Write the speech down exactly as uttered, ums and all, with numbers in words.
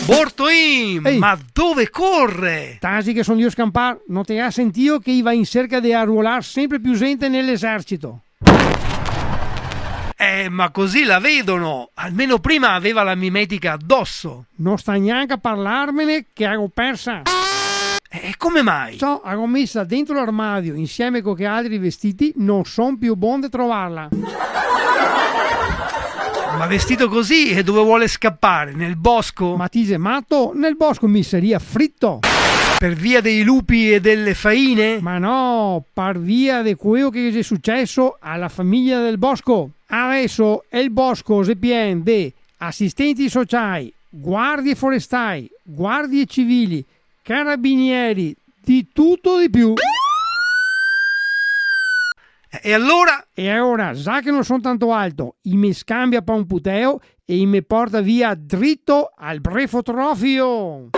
Bortoin, ehi, ma dove corre? Tasi che son drio scampar, no te ga sentìo che i va in serca de aruolar sempre più zente nel esercito? Eh, ma così la vedono. Almeno prima aveva la mimetica addosso. No sta gnanca parlarmene che la go persa. E come mai? Ciò, la go mesa dentro l'armadio insieme co che altri vestiti, no son più bon de trovarla. Ma vestito così, e dove vuole scappare? Nel bosco? Ma ti xe mato? Nel bosco mi saria frito. Per via dei lupi e delle faine? Ma no, par via de queo che xe suceso a la famiglia del Bosco. Adeso el Bosco xe pien de asistenti sociai, guardie forestai, guardie civili, carabinieri, di tuto di più. E alora? E alora, za che no son tanto alto, i me scambia pa un puteo e i me porta via drito al brefotrofio.